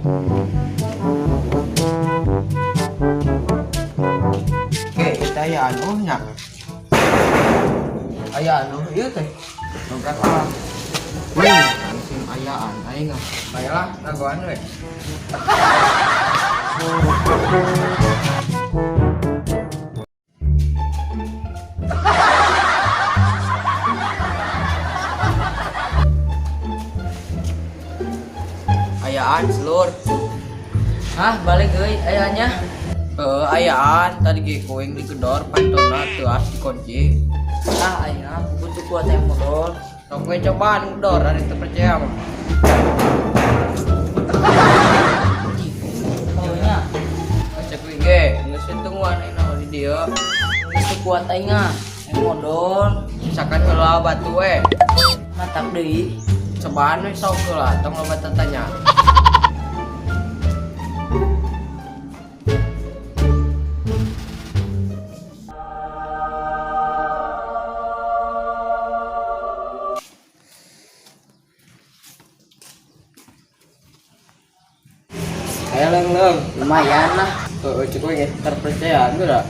Oke, kita aya anu nya. Aya anu ieu teh. Dobrak ah. Wih, langsung ayaan aing ah. Baiklah, dagoan we. Ayaan selur. Hah, balik euy ayahnya. Heeh, ayaan tadi ge kuing digedor pantona teu as dikunci. Ah, aing butuh kuat yang modal. Sok we cobaan ngedor ari teu percaya mah. Oh nya, Cek we ge, geus tungguan aing naon di dieu. geus teu kuat aing ah. Yang modal. Misalkan heula batu we. Matak deui. Cobaan we sok heula tong loba tatanya. Ayo leung-leung. Lumayan lah. Heeh, cek we ge terpercaya geura.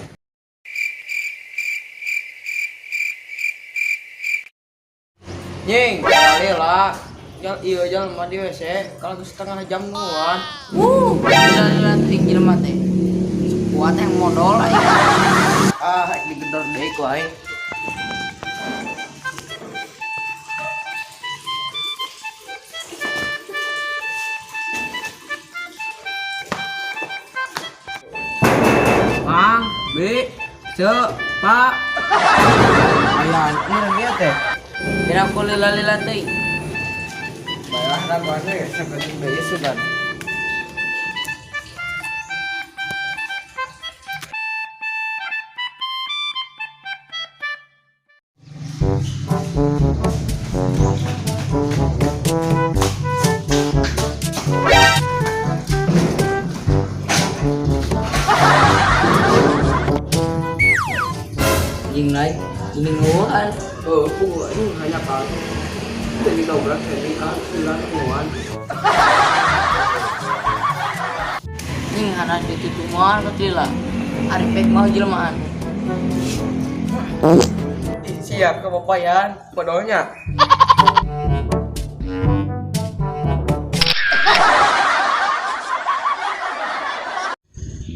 Nying, kali lah. Jal iya jalan mandi WC, kalau setengah jam nungguan. Lila-lila teuing jelema teh. Kuat yang modal aing. Ah, digedor deui ku aing. Mang, B, C, Pak. Ayaan, ini dia teh. Kira aku lila-lila teuing. Baiklah, raguannya ya, sepenting deui sugan. Jeung lain ini nguan. Oh, aku ini hanya kan. Jadi dobrak jadi kan sembilan nungguan. Ning hana ditutumuan ka lah. Ari pek mau jelmaan. Siap ke bapayan, bodohnya.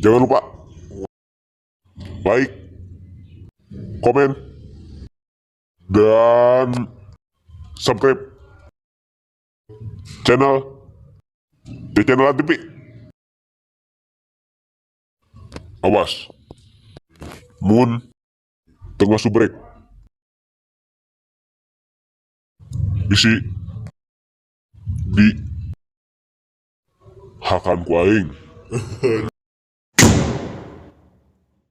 Jangan lupa like, komen, dan subscribe channel di channel TV. Awas, Moon tengah subrek. Isi di hakan ku aing.